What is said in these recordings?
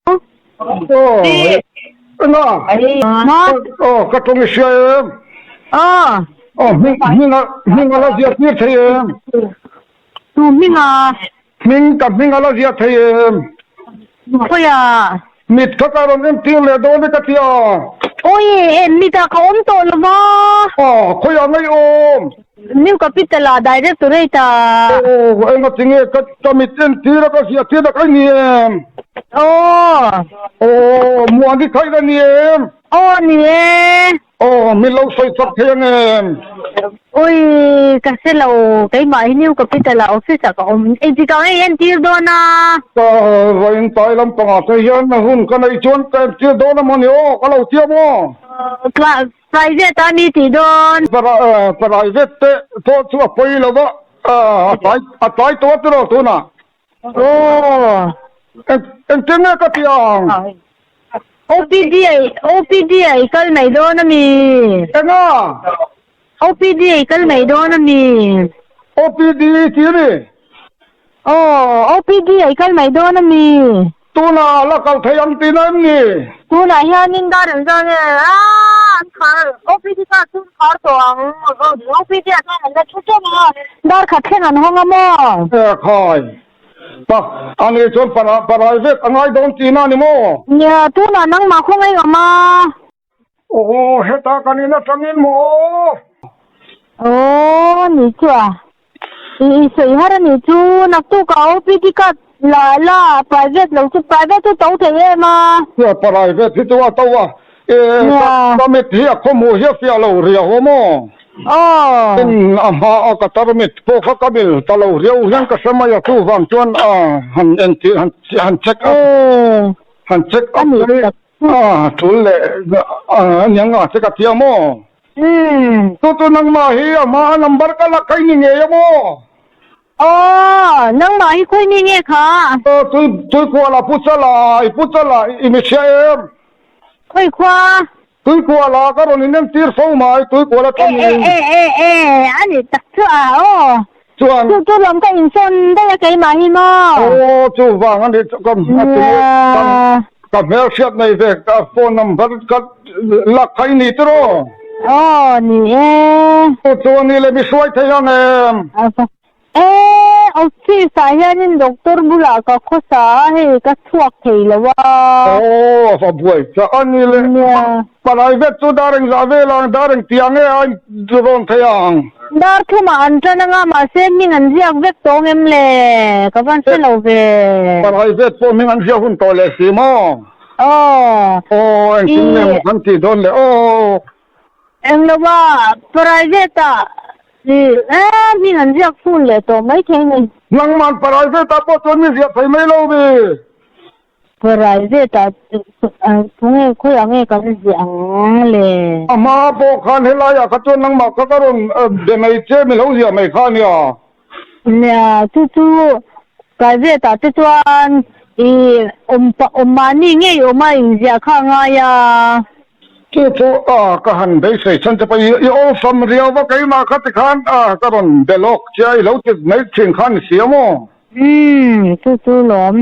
Aw, ena. Aw, ka tawng i hria em? Aw. Aw, hming, hminga, hminga la ziah tir thei em? Tu hminga? Hming, ka hminga la ziah thei em? Khawiah? Mit kha ka rawn entir leh dawn e ka ti a. Awi, em mitah ka awm tawh lo va. Aw, khawiah ngei awm? New Capital ah Directorate ah. Aw, enga tinge ka ka mit entir a ka ziah tir tak a ni em? Aw. Aw, muan hi khaih a ni em? Aw ni e. Aw, min lo sawi chak thei ang em? Ui, ka hre lo, keimah hi New Capital ah office ah ka awm. Engtik ang ei entir dawn a? Ka vawiin tlai lampangah te hian hun ka neih chuan ka entir dawn a mawni aw, ka lo tia maw? Private a mi tih dawn. Private te pawh chu a pawi lo va, a tlai a tlai tawh a tiraw tunah. Aw. Engtin nge ka tih ang? OPD a OPD a i kal mai dawn a mi? Enga? OPD a i kal mai dawn a mi? OPD tih a mi? Aw, OPD a i kal mai dawn a mi? Tunah a la kal thei ang tihna em ni? Tunah hianin dar an zan e, aaa an khar, OPD kha chu an khar tawh ang, OPD ah chuan an la thu teuh ang a, dar khat thleng an hawng a maw? E khai, pa, ani chuan private a ngai dawn tihna a ni maw? Nia, tunah nangmah khawngaih awm a. Aw, heta kan in atangin maw? Aw, ni chu a. I sawi har a ni chu, naktukah OPD card la la, private lo chu, private chu to thei em a. Nia, private hi chu a to a. E, ka mit hi a khawhmuh hi a fiah lo riau a maw? Aw. Tin, a hma a ka tarmit pawh kha ka mil ta lo riau hian ka hre mai a, chuvang chuan a han entir, han check up, han check up mai. A tul leh a niang a che ka tia maw? Umm. Chu chu nangmah hi a hma a number ka la khaih ni ngei a maw? Aw, nangmah hi khawi mi nge kha? Aw, tui tui kuala pu chala, i pu chala i mi hria em? Khawi khua? Tui kuala ka rawn inem tir fo mai, tui kuala tang in. E e e e, a ni tak chu a aw. Chuan. Chu chu lawm ka insawn daih a keimah hi maw? Aw chuvang a ni chu ka ka hmelhriat nei ve ka phone number ka lak kha i ni tiraw? Aw ni e. Chu chu a ni le mi hruai thei ang em? E office ah hianin doctor bulah ka khawsa a hei ka chhuak thei lo a. Aw a buai chak a ni le. Private chu dar engzah vel ang dar engtiang nge a rawn thei ang? Dar thumah an tan anga mahse hming an ziak vek tawh ngem le? Ka van hre lo ve. Private pawh hming an ziak hun tawh leh si maw? Aw. Aw engtin nge maw kan tih dawn le aw. Eng lo a, private ah hming an ziak full leh tawh maithei ni. Nangman private ah pawh chuan mi ziah thei mai lo mi? Private ah tunge khawiah nge kan ziah ang le? A hma pawh khan helaiah kha chuan nangmah kha ka rawn be mai che mi lo ziah mai kha a nia. Nia, chu chu private ah te chuan i awm awm mahni ngei awm a inziah kha a ngai a. Chu chu a ka han beisei chhan che pawh i awlsam riau va keimah kha tikhan a ka rawn be lawk che a i lo ti mai thin kha a ni si a maw? Umm chu chu lawm.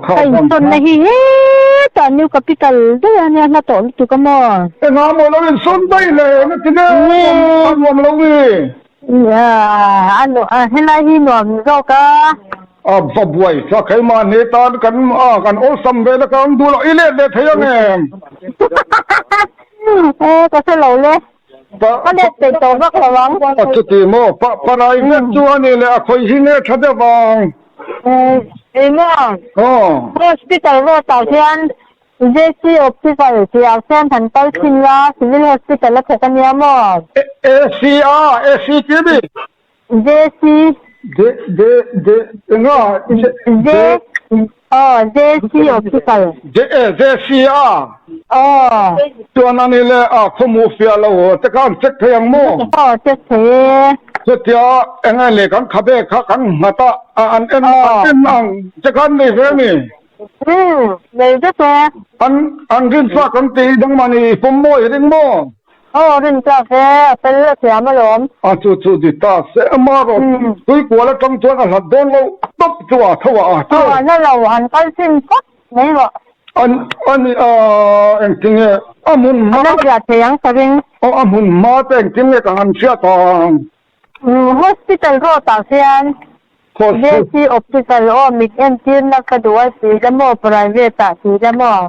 Ka insawnna hi hetah New Capital daih a nia hla tawh lutuk a maw? Engah maw lo insawn daih le eng ati nge a nuam lo mi? Nia a nuam helai hi nuam zawk a. A va buai sa keimah hne tan kan kan awlsam ve na ka ang duh lo i let leh thei ang em? E ka hre lo le. Ka let peih tawh vak lo ang. A chuti maw? Pa parai vek chu a ni leh a khawi hi nge tha deuh ang? Eng maw? Aw. Hospital road ah hian JC Optical tih ah khian han kal thin la, Civil Hospital a thawk a nia maw? AC a, AC tih a mi? JC. J J J enga? J J aw JC Optical. J JC a. Aw. Chuan ani le a khawmuh fiah lo te khan check thei ang maw? Aw check thei e. Chutia enge le kan khabe kha kan nghat a an en an en ang che khan nei ve mi? Umm nei vek e. An an rinchhuak an tih dangmahni i pawm maw i ring maw? Aw rin tlak e, a fel a thiam alawm. A chu chu di ta se ama rawh tui kual atang chuan a hlat dawn lo tawp chu a tho a a chu. Aw a hla lo, han kal chin phawt mai rawh. An ani a engtinge a hmun hma. Ala hriat thei ang ka ring. Aw a hmun hma te engtin nge ka han hriat ang. Hospital road ah khian JC Optical aw mit entirna ka duh a tih la maw private ah tih la maw.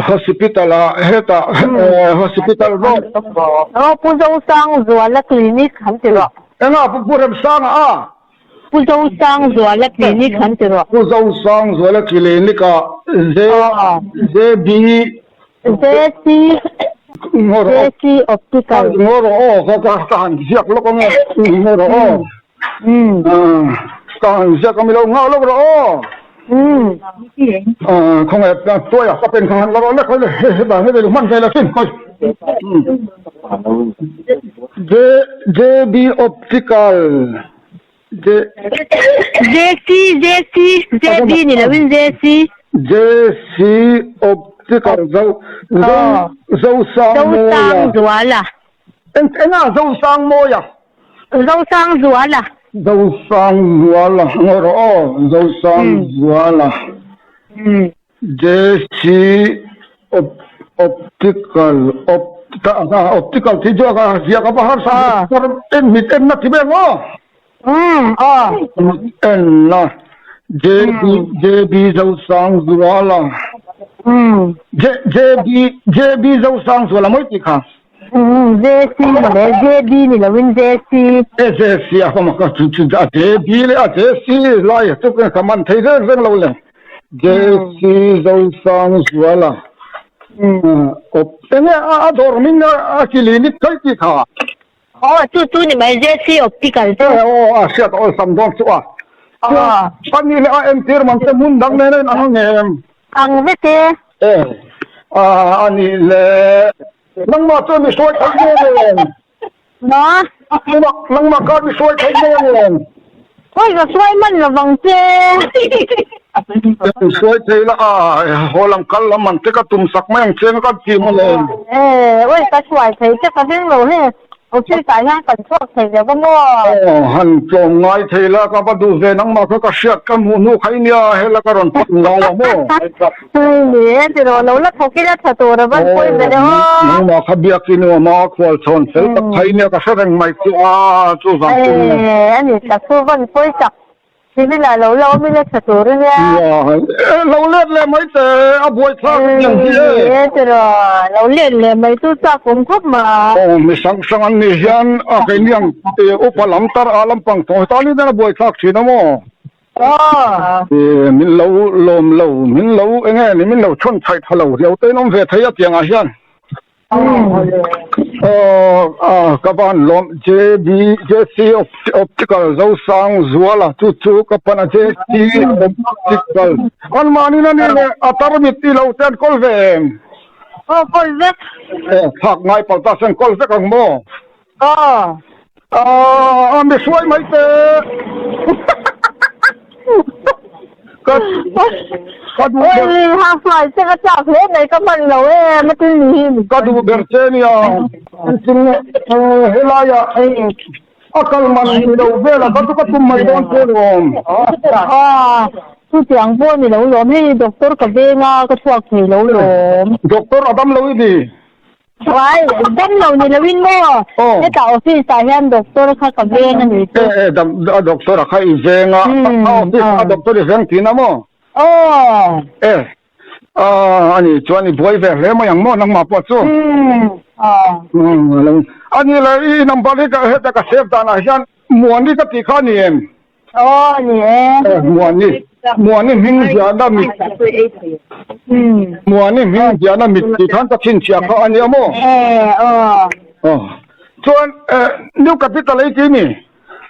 Hospital ah hetah hospital road. Aw Pu Zosangzuala clinic han ti rawh. Enga Pu Remsanga a? Pu Zosangzuala clinic han ti rawh. Pu Zosangzuala clinic ah JB. JC JC Optical. Ngaw rawh aw ka ka ka han ziak lawk ange ngaw rawh aw. Ka han ziak a milo nghak lawk rawh aw. Khawnge tuaia ka pen kha han la rawh le khawi le hetah hei ve hman ve la sin khawi. J JB Optical J JC JC JB ni loin JC JC Optical zo zo Zosangmawia Zosangzuala Eng enga Zosangmawia Zosangzuala Zosangzuala ngaw rawh aw Zosangzuala JC Optical Optical tih chu a ziak a va harsa en mit en na ti ber maw? Mit en na JB JB Zosangzuala JB JB Zosangzuala mawi tih kha. JC mawle JB ni loin JC. E JC a ka chu chu a JB leh a JC lai chu ka man thei reng reng lo le. JC Zosangzuala enge a dawr hming a clinic kal tih kha. Aw chu chu ni mai JC Optical chu. E aw a hriat awlsam dawn chu a. Chuan a nih leh a entir man te hmun dang nen a inang ang em? Ang vek e. E a nih leh nangmah chuan mi hruai theih nge em? Maw? Nangmah nangmah kha mi hruai theih nge em? Hawi ka hruai man lo vang che. Mi hruai thei la a haw lam kal lam man te ka tum sak mai ang che nga ka ti maw le. E oi ka hruai thei che ka ring lo he. Office ah hian kan chhuak thei lo va maw? Aw han tlawm ngai thei la ka va duh ve nangmah kha ka hriat ka hmuh hnu kha i nia hela ka rawn pan ngai a maw? Hei ni e tiraw lo la thawk ila tha tur a van pawi ve le aw. Nangmah kha biak i nuam a khual chhawn fel tak kha i nia ka hre reng mai chu a chuvang chu nia. E ani tak chu van pawi tak civil ah lo la awm ila tha tur a nia. Lo let leh mai che a buai thlak ang hi e. E tiraw lo let leh mai chu chak awm khawp ma. Aw mi hrang hrang an nih hian a keini ang upa lam tar a lampang tawh hi tan in a buai thlak thin a maw. Min lo lawm lo, min lo eng nge ni, min lo chhawn chhaih tha lo riau te in awm ve thei a tiang ah hian. Aw ka van lawm JB JC Optical Zosang Zuala chu chu ka pan a JC Optical an mahni na ni leh a tarmit i lo te an kawl ve em? Aw kawl vek. Thlak ngai palh ta se an kawl vek ang maw? Aw. A mi hruai mai teh. Ka ka duh ber. Oi ha hruai che ka chak hle mai ka hman lo em a tin ni hi. Ka duh ber che nia. Engtin nge helai ah a kal man ni lo vel a ka chu ka tum mai dawn che lawm. Aw chutiang pawh ni lo lawm hei doctor ka veng a ka chhuak thei lo lawm. Doctor a dam lo i ni. Chuai, damlo ni loin maw? Hetah office ah hian doctor kha ka veng a ni chu. E, e, doctor a kha i veng a, a office a doctor i veng thin a maw? Aw. E, a ni chuan i buai ve hle mai ang maw nangmah pawh chu? Aw. A ni le, i number hi heta ka save danah hian Muani ka tih kha a ni em? Aw ni e. Muani, Muani hming ziahna mit, Muani hming ziahna mit tih khan ka chhinchhiah kha a nia maw? E aw. Aw. Chuan New Capital ei ti mi?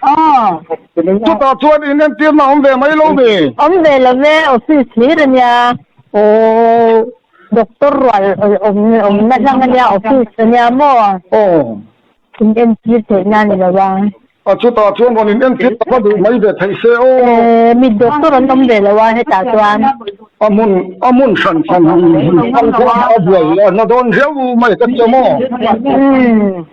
Aw. Chutah chuan in entirna awm ve mai lo mi? Awm ve lo ve, office hlir a nia. Aw. Doctor rual awm awmna hlang a nia, office a nia maw? Aw. In entir theihna a ni lo a. A chutah chuan rawn in entir tak a duh mai ve theih se aw. Eh, mi doctor an awm ve lo a hetah chuan. A hmun, a hmun hran hran hran kal chuan a buai a na dawn riau mai ka tia maw? Umm.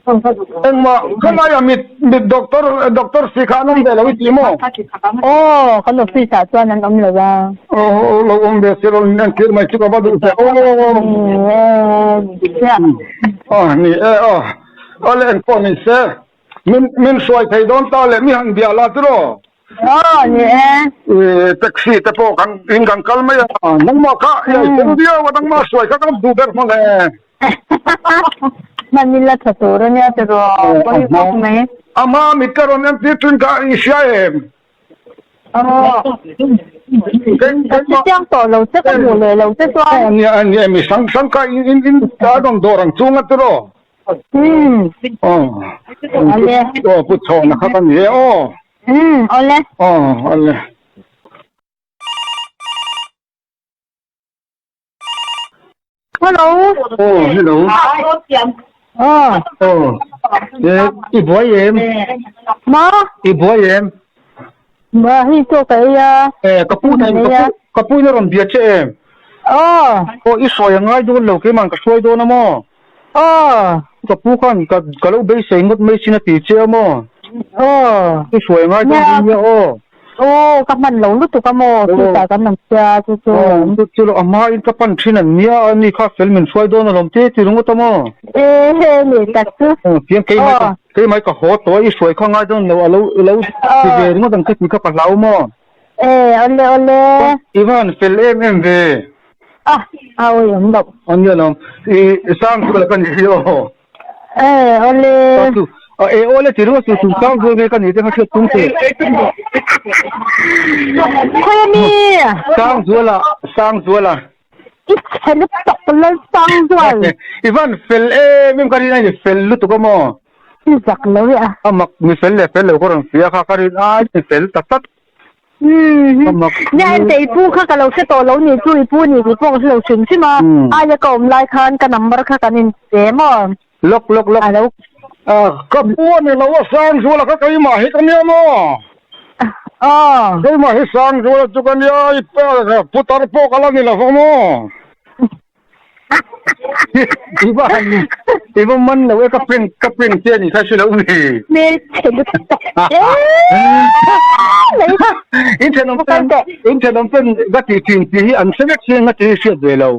Engmah khawlaia mit mit doctor doctor si kha an awm ve lo i ti maw? Aw, kan office ah chuan an awm lo a. Aw, lo awm ve si lo in entir mai chu ka va duh che. Aw. Aw, ni e aw. Awle engpawh ni se. Min min hruai thei dawn ta leh mi han bia la tiraw? Aw, ni e. I taxi te pawh kan in kan kal mai a. Nangmah kha i ei tel viau a, nangmah hruai kha kan duh ber hmang e. Hman ila tha tur a nia tiraw, pawi khawp mai. A hma mit ka rawn entir thin kha i hria em? Aw. Ka hre chiang tawh lo che, ka hmuh leh lo che chuan. Nia, nia, mi hrang hrang kha in in in a rawn dawr ang chung a tiraw? Umm. Aw. Awle. Aw, Pu Chhawna kha ka ni e aw. Umm, awle. Aw, awle. Hello. Aw, hello. Aw. Aw. E, i buai em? Ma? I buai em? Ma, hei chaw ka ei a. E, ka pu na ka pu ka pu ina rawn bia che em? Aw. Aw, i hruai a ngai dawn lo, keiman ka hruai dawn a maw? Aw. Ka pu khan ka ka lo beisei ngawt mai sin a ti che a maw? Aw. I hruai a ngai dawn Nia. nia aw. Aw, ka hman lo lutuk a maw? Chutah kan awm sia chu chu. Aw, chu chu lo a hma in ka pan thin an nia a ni kha fel min hruai dawn alawm te ti ringawt a maw? E he ni tak chu. Aw, tiang keimai ka keimai ka haw tawh a i hruai kha ngai dawn lo a lo lo ti ve ringawt ang che tih kha ka hlau maw? E, awle awle. I va han fel em em ve. Ah, a awi awm loh. A nia lawm. I sang chu ka ni hi aw. E, awle. Chu, e awle ti ringawt chu chu sang zual nge ka ni te kha hriat tum che. Khawi ami? Sang zuala, sang zuala. I chhe lutuk lal sang zual. I van fel em em ka rin a ni fel lutuk a maw? I zak lo e a. A mak mi fel leh fel lo ka rawn hria kha ka rin ai mi fel tak tak. Umm A mak Nia en teh i pu kha ka lo hre tawh lo ni chu i pu ni tih pawh ka hre lo hrim hrim a. Aia ka awm lai khan ka number kha kan in pe maw? Lawk lawk lawk. A lo. Ka pu a ni lo a Sangzuala kha keimah hi ka nia maw? Aw. Keimah hi Sangzuala chu ka nia i putar pawh ka la ni lo vang maw? I va han i va man lo e ka prank ka prank che ni kha hre lo mi. Hmelchhe lutuk tak em mai. In thenawm ten in thenawm ten ka tih thin tih hi an hre vek chiang a tih hi hriat ve lo.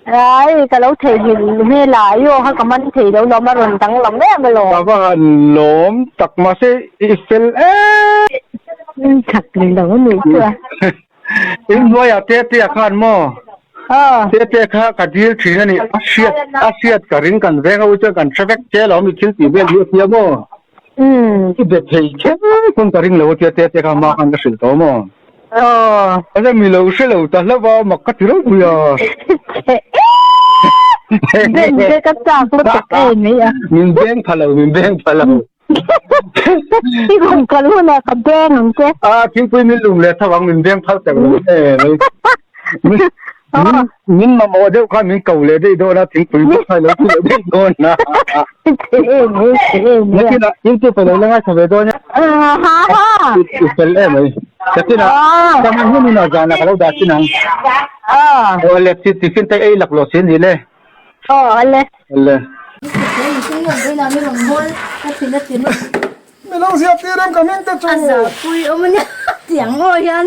Ai ka lo theihnghilh hmel a i aw kha ka man thei lo lawm a rawn danglam em alawm. Ka va han lawm tak mahse i fel em. Chak lo a nih chu a. In hnuaiah Tetea khan maw? Tetea kha ka dil thin a ni. A hriat, a hriat ka ring kan veng ho chuan kan hre vek che lo mi thil tih vel hi a tia maw? I be thei kher pawn ka ring lo a tia Tetea kha hma khan ka hrilh tawh maw? A mi lo hre lo ta hlauh a, mak ka ti ropui a. Ben te ka chak lutuk em mai a. Min beng pha lo, min beng pha lo. I rawn kal hunah ka beng ang che. A thingpui min lum leh tho ang min beng phal tak lo e mai. Min mamawh deuh khan min ko leh daih dawn a thingpui bawk kha lo ti leh daih dawn a. Nakinah YouTube a lo la ngaithla ve dawn e. I fel em mai. Nakinah ka hman hun hunah zanah ka lo dah chin ang. Aw le tiffin te ei laklawh si a ni le. Aw ale. Ale. Mi lo ziah tir em ka hming te chu. A zahpui awm a nia tiang aw hian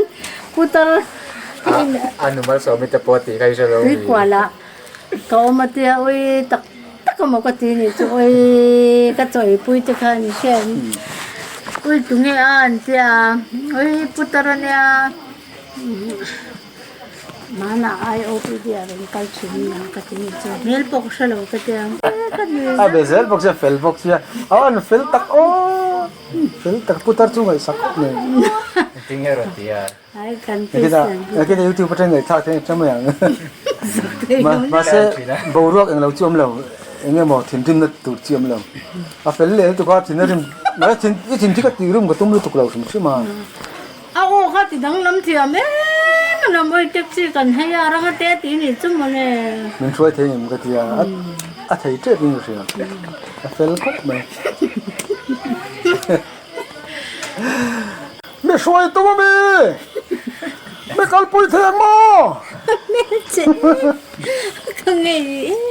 putar A nu malsawmi te pawh tih kha i hre lo mi. Tuikual ah ka awm a tia ui tak tak a maw ka ti nih chu ui ka chawipui te kha an hria em ui tunge a an tia ui putar a nia. Hmanah IOPD ah rawn kal thin in ang ka ti ni chu hmel pawh ka hre lo ka tia. A be zel bawk sia fel bawk sia a an fel tak aw fel tak putar chu ngaihsak khawp mai. Engtin nge rawn ti a? Ai kan Christian. Engtin nge YouTube atang ngaihthlak theih ang mai ang. Mahse boruak englo chu awm lo eng emaw thinrimna tur chi awm lo. A fel leh lutuk a thin a rim mahse i thin thi ka tih rim ka tum lutuk lo hrim hrim a. A aw kha ti danglam thiam em a lam awi taxi kan hei a rang a te tih nih chu mawle. Min hruai thei em ka ti a, a thei tep in ka hria, a fel khawp mai. Mi hruai tum a mi? Mi kalpui thei ang maw? Hmelchhe ka ngei em.